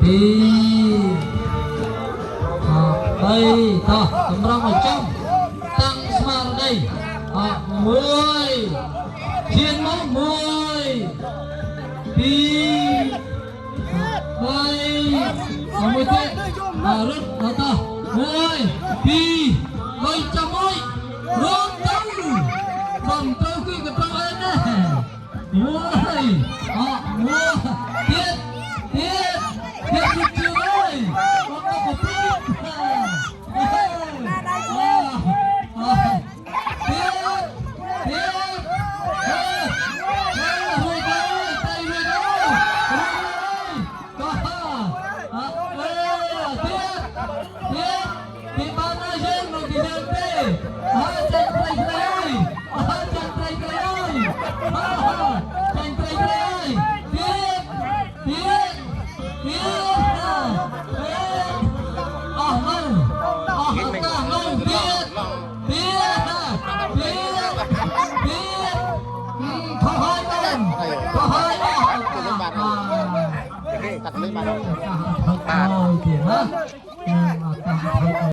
2 3តោះតម្រង់ឲ្យចំតាំងស្មារតីអ1ឈានមក1 2 3អមួយទៀតអរត់ដល់តោះ1 2 3ចាំមួយរត់ទៅបំត្រូវគឺក៏ត្រូវអីដែរមួយអមួយទៀតទៀតទៀតជឿអើយមកទៅក៏ព្រួតទៀតទៀតហេហេរួចហើយទៅរួចហើយ ក៏អអេទៀតទៀតពីបានហើយយើងមកពីយើងទេអើចាញ់ត្រីត្រីអើយអើចាញ់ត្រីត្រីអើយអើចាញ់ត្រីត្រីអើយទៀតទៀតទៀតអេអស់ហើយអស់ហើយអស់ហើយទៀតទៀតទៀតទៀតខុសហើយមែនខុសហើយអស់ហើយ កាត់លេងបាន បាទទៀតណា